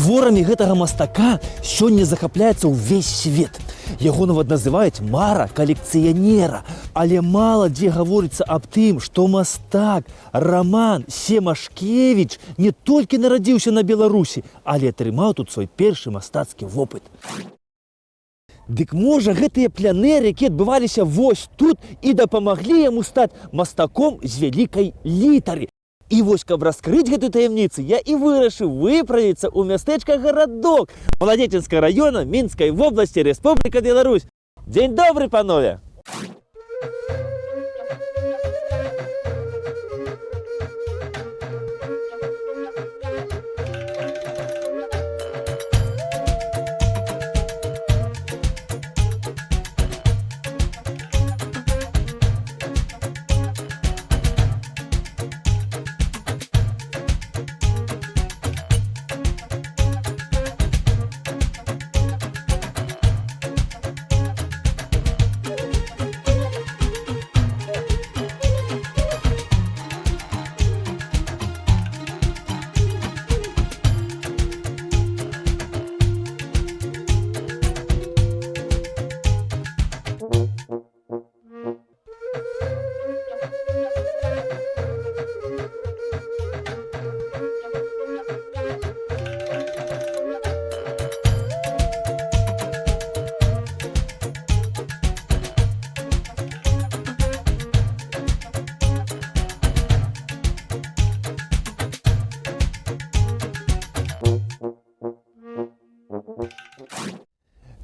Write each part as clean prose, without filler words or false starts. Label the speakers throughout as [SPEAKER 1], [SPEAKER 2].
[SPEAKER 1] Творамі гэтага мастака сёння захапляецца ўвесь свет. Яго нават называюць мара калекцыянера. Але мала дзе гаворыцца аб тым, што мастак Раман Семашкевіч не толькі нарадзіўся на Беларусі, але атрымаў тут свой першы мастацкі вопыт. Дык можа, гэтыя пленэры, якія адбываліся вось тут, і дапамаглі яму стаць мастаком з вялікай літары. І вось, каб раскрыць гэтую таямніцу, я і вырашыў выправіцца ў мястэчка Гарадок Маладзечанскага раёна Мінскай вобласці, Рэспубліка Беларусь. Дзень добры, панове!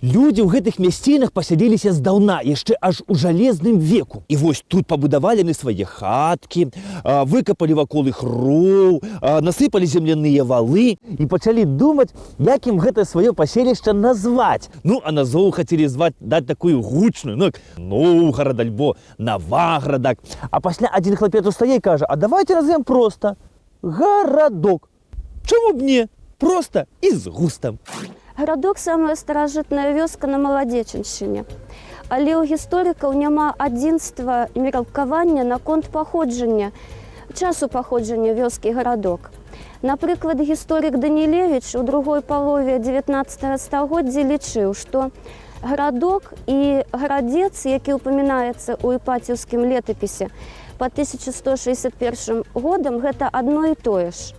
[SPEAKER 1] Людзі ў гэтых мясцінах пасяліліся здаўна, яшчэ аж у жалезным веку. І вось тут пабудавалі яны свае хаткі, выкапалі вакол іх роў, насыпалі земляныя валы і пачалі думаць, як ім гэта сваё паселішча назваць. Ну, а назву хацелі зваць даць такую гучную, ну, як Новгарад альбо Наваградак. А пасля адзін хлапец устае і кажа: «А давайте назвем проста Гарадок. Чаму б не? Проста і з густам».
[SPEAKER 2] Гарадок — самая старажытная вёска на Маладзечаншчыне. Але ў гісторыкаў няма адзінства меркавання наконт паходжання, часу паходжання вёскі Гарадок. Напрыклад, гісторык Данілевіч у другой палове 19 стагоддзя лічыў, што Гарадок і Гарадзец, які ўпамінаецца ў Іпаціўскім летапісе па 1161 годам, гэта адно і тое ж.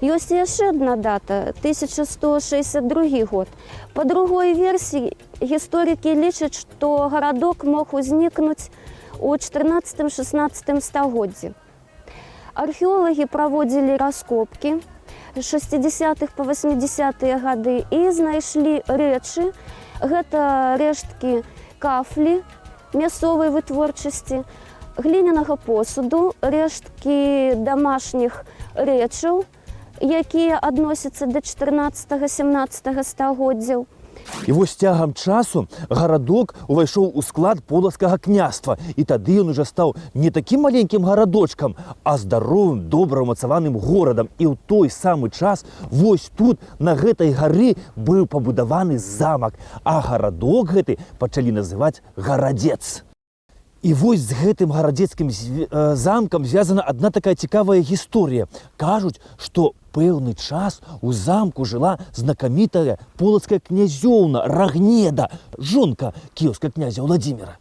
[SPEAKER 2] Ёсць яшчэ адна дата — 1162 год. Па другой версіі гісторыкі лічаць, што Гарадок мог узнікнуць у 14-16 стагоддзі. Археолагі праводзілі раскопкі з 60-х па 80-е гады і знайшлі рэчы. Гэта рэшткі кафлі мясцовай вытворчасці, глінянага посуду, рэшткі дамашніх рэчаў, якія адносяцца да 14-17 стагоддзяў.
[SPEAKER 1] І вось цягам часу Гарадок увайшоў у склад Полацкага княства. І тады ён уже стаў не такім маленькім гарадочкам, а здаровым, добра умацаваным горадам. І ў той самы час вось тут, на гэтай гары, быў пабудаваны замак, а гарадок гэты пачалі называць Гарадзец. І вось з гэтым гарадзецкім замкам звязана адна такая цікавая гісторыя. Кажуць, што пэўны час у замку жыла знакамітая полацкая князёўна Рагнеда, жонка кіеўскага князя Уладзіміра.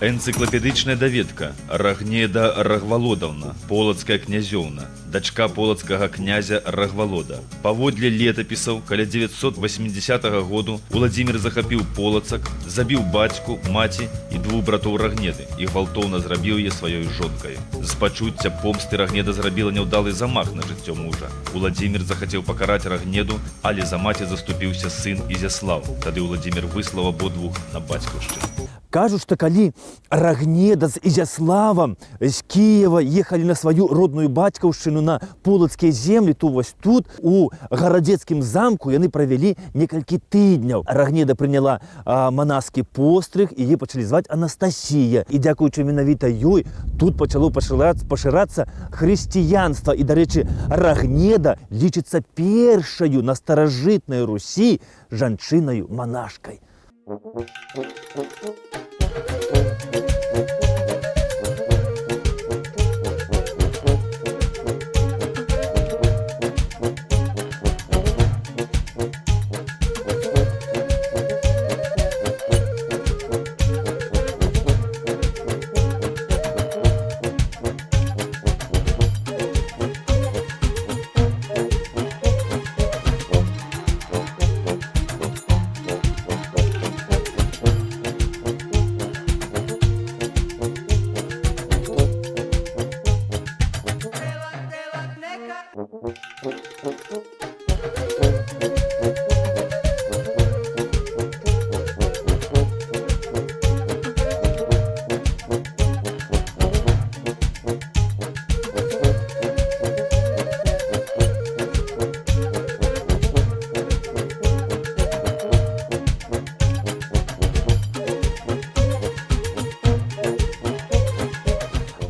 [SPEAKER 3] Энцыклапедычная даведка. Рагнеда Рагвалодаўна, полацкая князёўна, дачка полацкага князя Рагвалода. Паводле летапісаў, каля 980 году Уладзімир захапіў Полацак, забіў бацьку, маці і двух братоў Рагнеды і гвалтоўна зрабіў яе сваёй жонкаю. З пачуцця помсты Рагнеда зрабіла няўдалы замах на жыццё мужа. Уладзімир захацеў пакараць Рагнеду, але за маці заступіўся сын Ізяслаў. Тады Уладзімир выслаў абодвух на бацькаўшчыну.
[SPEAKER 1] Кажуць, што калі Рагнеда з Ізяславам з Кіева ехалі на сваю родную бацькаўшчыну, на полацкія землі, то вось тут, у гарадзецкім замку, яны правялі некалькі тыдняў. Рагнеда прыняла манаскі пострыг, яе пачалі зваць Анастасія. І дзякуючы менавіта ёй тут пачало пашырацца хрысціянства. І, дарэчы, Рагнеда лічыцца першаю на старажытнай Русі жанчынаю-манашкай.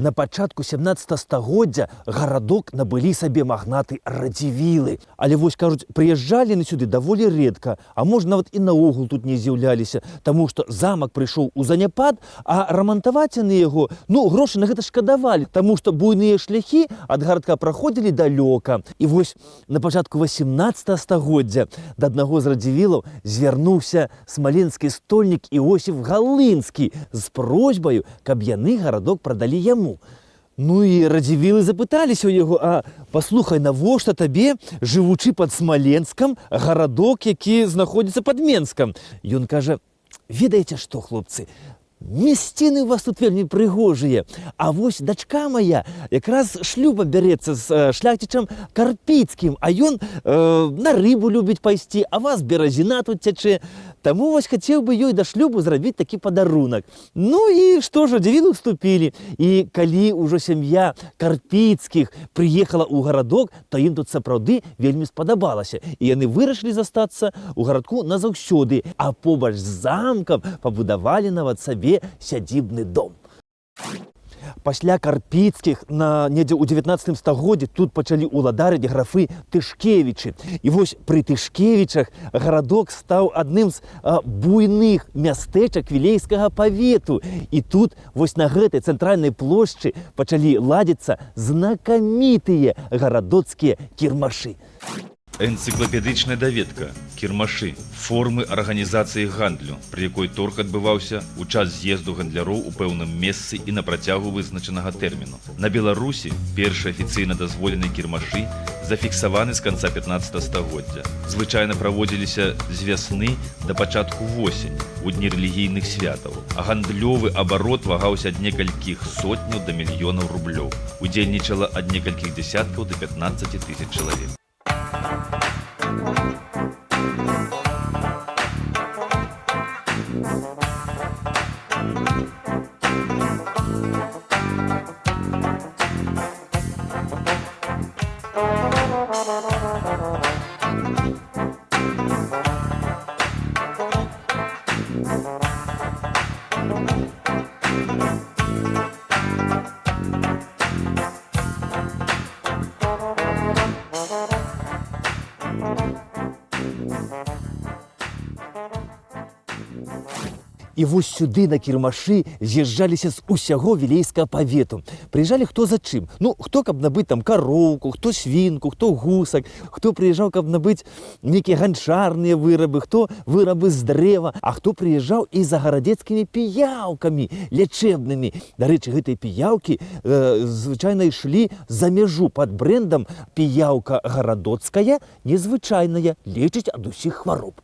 [SPEAKER 1] На пачатку 17 стагоддзя Гарадок набылі сабе магнаты Радзівілы. Але вось, кажуць, прыязджалі яны сюды даволі рэдка, а можа, нават і наогул тут не з'яўляліся, таму што замак прыйшоў у заняпад, а рамантаваць яны яго, ну, грошы на гэта шкадавалі, таму што буйныя шляхі ад Гарадка праходзілі далёка. І вось на пачатку 18 стагоддзя да аднаго з Радзівілаў звярнуўся смаленскі стольнік Іосіф Галынскі з просьбаю, каб яны Гарадок прадалі яму. Ну і Радзівілы запыталіся ў яго: «А паслухай, навошта табе, жывучы пад Смаленскам, Гарадок, які знаходзіцца пад Менскам?» Ён кажа: «Ведаеце што, хлопцы, мясціны у вас тут вельмі прыгожыя. А вось дачка моя якраз шлюба бярэцца з шляхцічам Карпіцкім, а ён на рыбу любіць пайсці, а вас Беразіна тут цячэ. Таму вось хацеў бы ёй да шлюбу зрабіць такі падарунак». Ну і што ж, Радзівілы уступілі. І калі ўжо сям'я Карпіцкіх прыехала ў Гарадок, то ім тут сапраўды вельмі спадабалася. І яны вырашылі застацца ў Гарадку назаўсёды, а побач з замкам пабудавалі нават сабе сядзібны дом. Пасля Карпіцкіх на недзе ў 19 стагоддзі тут пачалі ўладарыць графы Тышкевічы. І вось пры Тышкевічах Гарадок стаў адным з буйных мястэчак Вілейскага павету. І тут вось на гэтай цэнтральнай плошчы пачалі ладзіцца знакамітыя гарадоцкія кірмашы.
[SPEAKER 3] Энцыклапедычная даведка. Кірмашы. Формы арганізацыі гандлю, пры якой торг адбываўся ў час з'езду гандляроў у пэўным месцы і на працягу вызначанага тэрміну. На Беларусі першыя афіцыйна дазволеныя кірмашы зафіксаваны з канца 15 стагоддзя. Звычайна праводзіліся з вясны да пачатку восені, у дні рэлігійных святаў. А гандлёвы абарот вагаўся ад некалькіх сотняў да мільёнаў рублёў. Удзельнічала ад некалькіх дзясяткаў да 15 тысяч чалавек.
[SPEAKER 1] І вось сюды на кірмашы з'язджаліся з усяго Вілейскага павету. Прыязджалі хто за чым. Ну, хто каб набыць там кароўку, хто свінку, хто гусак, хто прыязджаў, каб набыць нейкія ганчарныя вырабы, хто вырабы з дрэва, а хто прыязджаў і за гарадзецкімі піяўкамі лячэбнымі. Дарэчы, гэтыя піяўкі звычайна ішлі за мяжу пад брэндам «Піяўка гарадоцкая, незвычайная, лечыць ад усіх хвароб».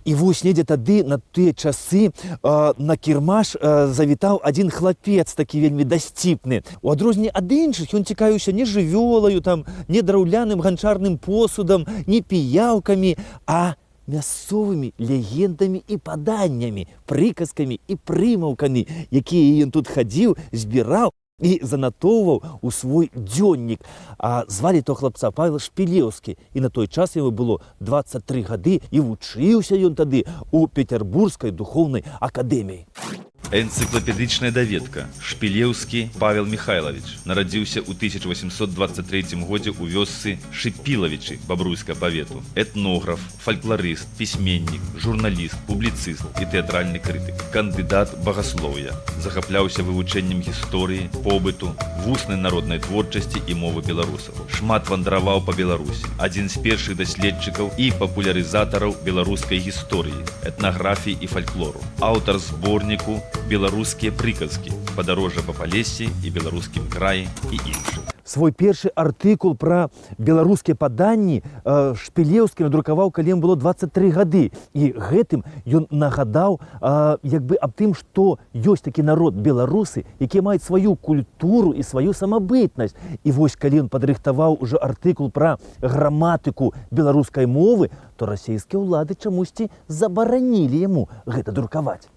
[SPEAKER 1] І вось недзе тады на тыя часы на кірмаш завітаў адзін хлапец такі вельмі дасціпны. У адрозненне ад іншых ён цікавіўся не жывёлаю там, не драўляным ганчарным посудам, не піяўкамі, а мясцовымі легендамі і паданнямі, прыказкамі і прымаўкамі, якія ён тут хадзіў, збіраў і занатоўваў у свой дзённік. А звалі то хлапца Павел Шпілеўскі. І на той час яму было 23 гады, і вучыўся ён тады ў Пецярбургскай духоўнай акадэміі.
[SPEAKER 3] Энцыклапедычная даведка. Шпілеўскі Павел Михайлович нарадзіўся ў 1823 годзе ў вёсцы Шыпілавічы Бабруйскага павету. Этнограф, фалькларыст, пісьменнік, журналіст, публіцыст і тэатральны крытык, кандыдат багаслоўя. Захапляўся вывучэннем гісторыі, побыту, вуснай народнай творчасці і мовы беларусаў. Шмат вандраваў па Беларусі. Адзін з першых даследчыкаў і папулярызатараў беларускай гісторыі, этнаграфіі і фальклору. Аўтар зборніку «Беларускія прыказкі», «Падарожжа па Палессі і беларускім краі» і іншых.
[SPEAKER 1] Свой першы артыкул пра беларускія паданні Шпілеўскі надрукаваў, калі ім было 23 гады. І гэтым ён нагадаў як бы аб тым, што ёсць такі народ беларусы, якія маюць сваю культуру і сваю самабытнасць. І вось калі ён падрыхтаваў ужо артыкул пра граматыку беларускай мовы, то расійскія ўлады чамусьці забаранілі яму гэта друкаваць.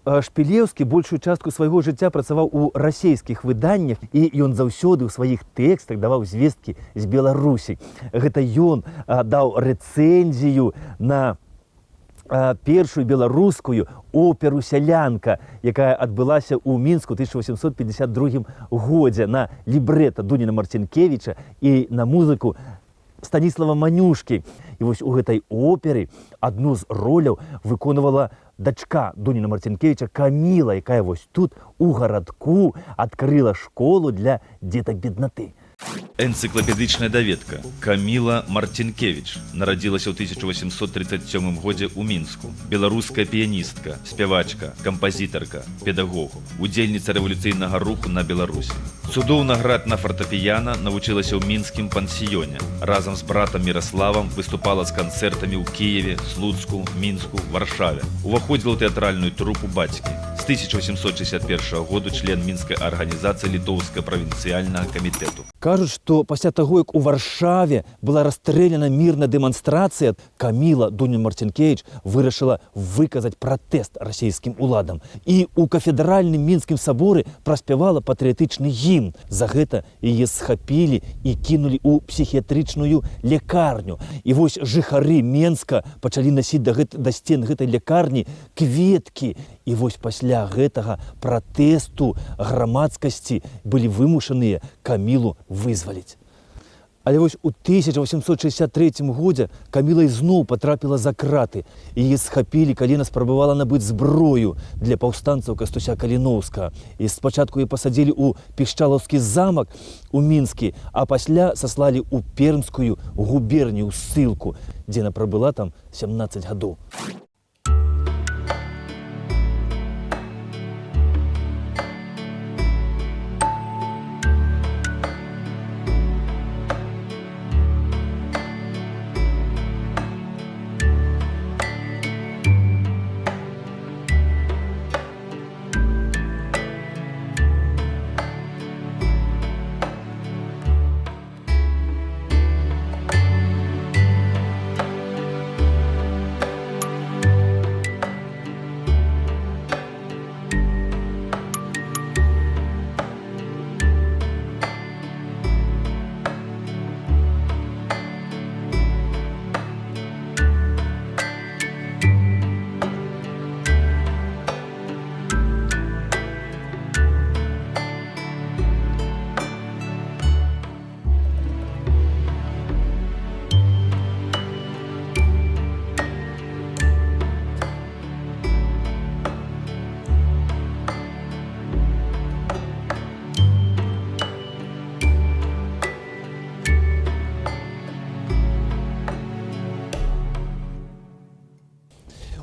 [SPEAKER 1] Шпілеўскі большую частку свайго жыцця працаваў у расійскіх выданнях, і ён заўсёды ў сваіх тэкстах даваў звесткі з Беларусі. Гэта ён даў рэцэнзію на першую беларускую оперу «Сялянка», якая адбылася ў Мінску 1852 годзе на лібрэта Дуніна Марцінкевіча і на музыку Станіслава Манюшкі. І вось у гэтай оперы адну з роляў выконвала дачка Дуніна Марцінкевіча Каміла, якая вось тут у Гарадку адкрыла школу для дзетак беднаты.
[SPEAKER 3] Энцыклапедычная даведка. Каміла Марцінкевіч нарадзілася ў 1837 годзе ў Мінску. Беларуская піяністка, спявачка, кампазітарка, педагог, удзельніца рэвалюцыйнага руху на Беларусі. Цудоўна граць на фартэпіяна навучылася ў мінскім пансіёне. Разам з братам Міраславам выступала з канцэртамі ў Кіеве, Слуцку, Мінску, Варшаве. Уваходзіла ў тэатральную трупу бацькі. З 1861 году член мінскай арганізацыі літоўскага правінцыяльнага камітэту.
[SPEAKER 1] Кажуць, што пасля таго, як у Варшаве была расстрэляна мірная дэманстрацыя, Каміла Дуніна Марцінкевіч вырашыла выказаць пратэст расійскім уладам. І ў кафедральным мінскім саборы праспявала патрыятычны гімн. За гэта яе схапілі і кінулі ў псіхіятрычную лекарню. І вось жыхары Менска пачалі насіць да сцен гэтай лекарні кветкі. І вось пасля гэтага пратэсту грамадскасці былі вымушаныя Камілу вызваліць. Але вось у 1863 годзе Каміла ізноў патрапіла за краты. Яе схапілі, калі яна спрабавала набыць зброю для паўстанцаў Кастуся Каліноўскага. І спачатку яе пасадзілі ў Пішчалаўскі замак у Мінскі, а пасля саслалі ў Пермскую губернію ў ссылку, дзе яна прабыла там 17 гадоў.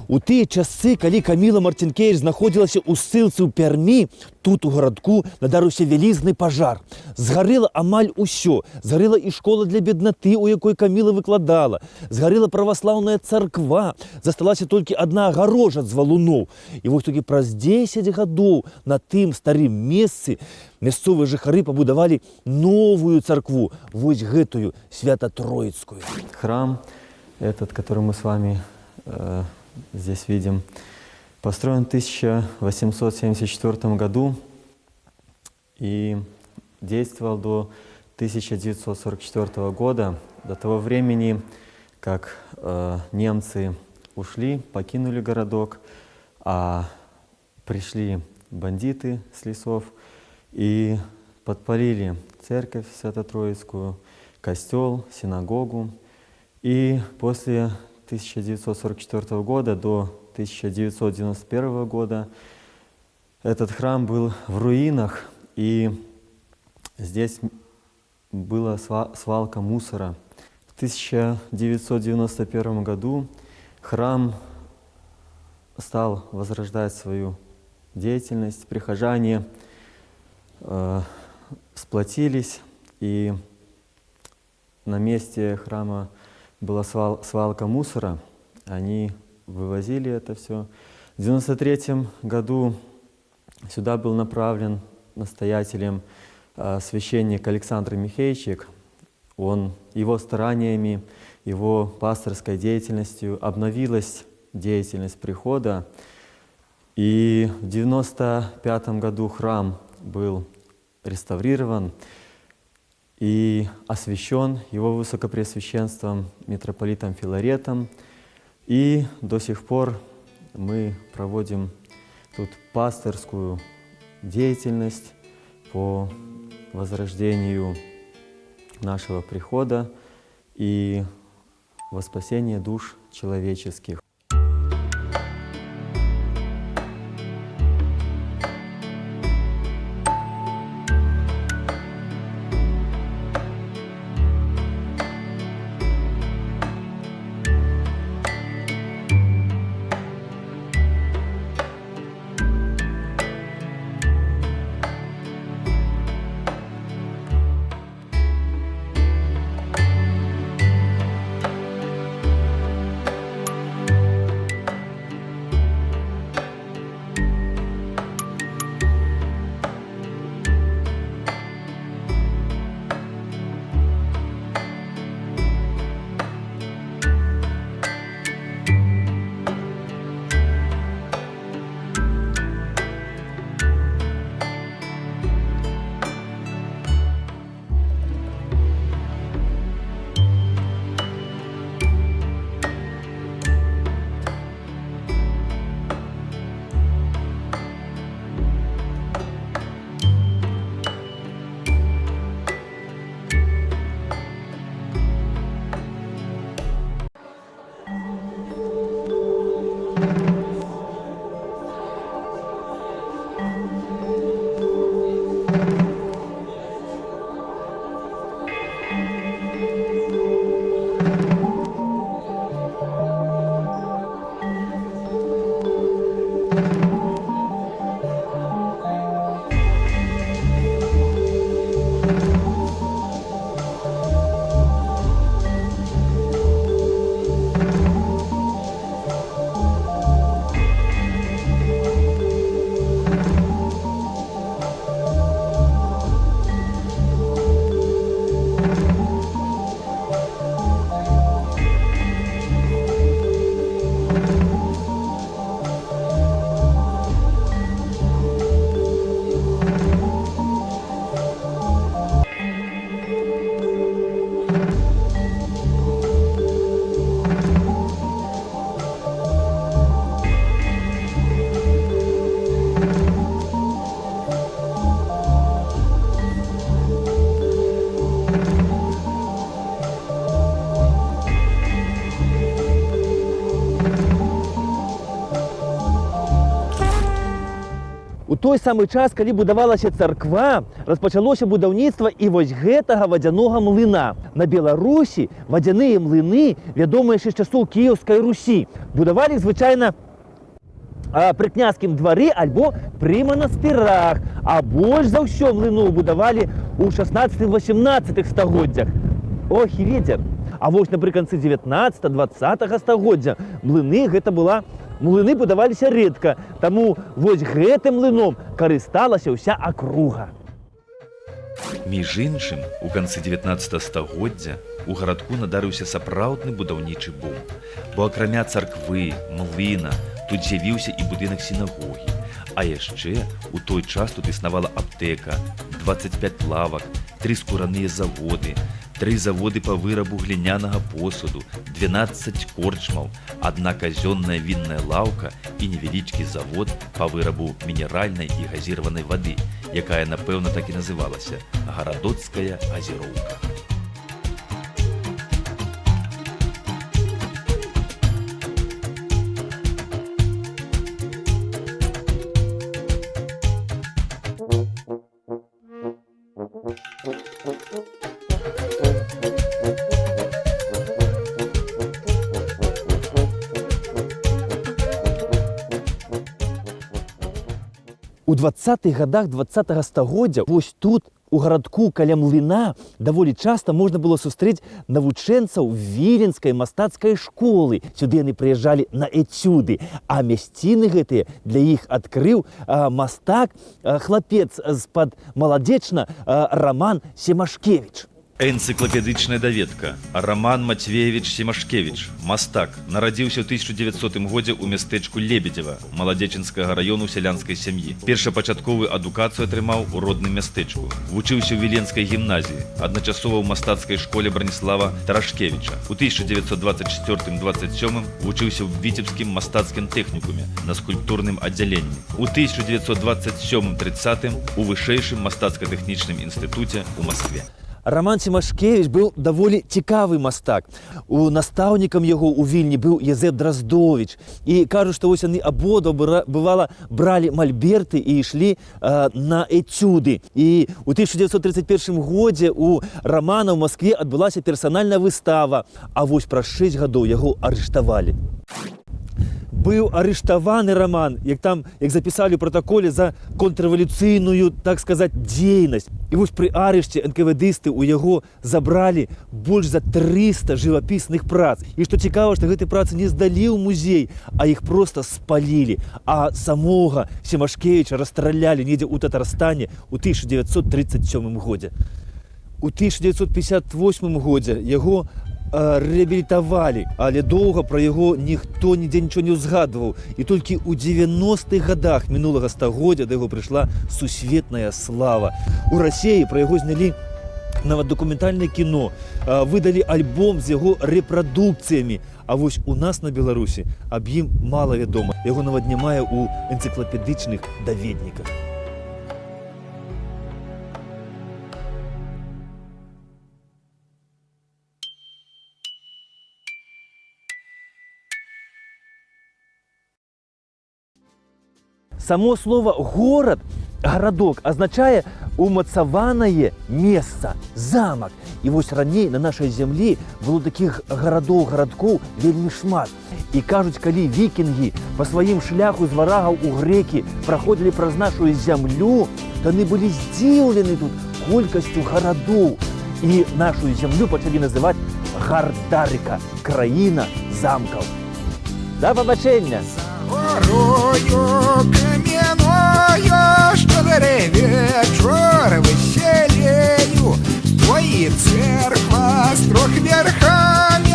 [SPEAKER 1] У тыя часы, калі Каміла Марцінкевіч знаходзілася ў ссылцы ў Пярмі, тут у Гарадку надарыўся вялізны пажар. Згарэла амаль усё. Згарэла і школа для беднаты, у якой Каміла выкладала. Згарэла праваслаўная царква. Засталася толькі адна агарожа з валуноў. І вось толькі праз 10 гадоў на тым старым месцы мясцовыя жыхары пабудавалі новую царкву, вось гэтую Свята-Троіцкую.
[SPEAKER 4] Храм этот, который мы с вами здесь видим, построен в 1874 году и действовал до 1944 года, до того времени, как немцы ушли, покинули городок, а пришли бандиты с лесов и подпалили церковь Свято-Троицкую, костел, синагогу. И после 1944 года до 1991 года этот храм был в руинах, и здесь была свалка мусора. В 1991 году храм стал возрождать свою деятельность. Прихожане сплотились, и на месте храма была свалка мусора. Они вывозили это все. В 1993 году сюда был направлен настоятелем священник Александр Михейчик. Он его стараниями, его пасторской деятельностью обновилась деятельность прихода. И в 1995 году храм был реставрирован и освящен его высокопреосвященством митрополитом Филаретом. И до сих пор мы проводим тут пасторскую деятельность по возрождению нашего прихода и во спасение душ человеческих.
[SPEAKER 1] У той самы час, калі будавалася царква, распачалося будаўніцтва і вось гэтага вадзянога млына. На Беларусі вадзяныя млыны, вядомыя яшчэ з часоў Кіеўскай Русі, будавалі звычайна пры княскім двары альбо пры манастырах, а больш за ўсё млыноў будавалі ў 16-18 стагоддзях. Ох і ветер. А вось напрыканцы 19-20 стагоддзя млыны гэта была млыны будаваліся рэдка, таму вось гэтым млыном карысталася ўся акруга.
[SPEAKER 3] Між іншым, у канцы 19 стагоддзя у гарадку надарыўся сапраўдны будаўнічы бум. Бо акрамя царквы, млына, тут з'явіўся і будынак сінагогі. А яшчэ у той час тут існавала аптэка, 25 лавак, 3 скураныя заводы, 3 заводы па вырабу глінянага посуду, 12 корчмаў, адна казённая вінная лаўка і невялічкі завод па вырабу мінеральнай і газіраванай вады, якая, напэўна, так і называлася гарадоцкая газіроўка.
[SPEAKER 1] У 20-х годах 20-го стагоддзя вось тут, У Гарадку каля млына даволі часта можна было сустрэць навучэнцаў Віленскай мастацкай школы. Сюды яны прыязджалі на эцюды, а мясціны гэтыя для іх адкрыў мастак, хлапец з-пад Маладзечна, Раман Семашкевіч.
[SPEAKER 3] Энцыклапедычная даведка. Раман Матвеевич Семашкевич, мастак, нарадзіўся ў 1900 годзе ў мястэчку Лебедева Маладзечынскага раёну сялянскай сям'і. Першапачатковую адукацыю атрымаў у родным мястэчку. Вучыўся ў Віленскай гімназіі, адначасова ў мастацкай школе Браніслава Тарашкевіча. У 1924-27 вучыўся ў Віцебскім мастацкім тэхнікуме на скульптурным аддзяленні. У 1927-30 у вышэйшым мастацка-тэхнічным інстытуце ў Маскве.
[SPEAKER 1] Раман Семашкевіч быў даволі цікавы мастак. У настаўнікам яго ў Вільні быў Язэп Драздовіч. І кажуць, што вось яны абодва бывала бралі мальберты і ішлі на эцюды. І ў 1931 годзе у Рамана ў Маскве адбылася персанальная выстава, а вось праз 6 гадоў яго арыштавалі. Быў арыштаваны Раман, як там, як запісалі ў пратаколе, за контррэвалюцыйную, так сказаць, дзейнасць. І вось пры арышце НКВДысты ў яго забралі больш за 300 жывапісных прац. І што цікава, што гэты працы не здалі ў музей, а іх проста спалілі. А самога Семашкевіча расстралялі недзе ў Татарстане ў 1937 годзе. У 1958 годзе яго рэабілітавалі, але доўга пра яго ніхто нідзе нічого не ўзгадваў. І толькі ў 90-х годах мінулага стагоддзя да яго прыйшла сусветная слава. У Расеі пра яго знялі нават дакументальнае кіно, выдалі альбом з яго рэпрадукцыямі. А вось у нас на Беларусі аб ім мала вядома. Яго нават няма ў энцыклапедычных даведніках. Само слово горад, гарадок азначае умацаванае месца, замак. І вось раней на нашай зямлі было такіх гарадоў, гарадкоў вельмі шмат. І кажуць, калі вікінгі па сваім шляху з варагаў у грэкі праходзілі праз нашу зямлю, то яны былі здзіўлены тут колькасцю гарадоў. І нашу зямлю пачалі называць Гардарыка, краіна замкаў. Да пабачэння!
[SPEAKER 5] Горою каменою, щодрий вечор веселею, твої церква з трьох верхами.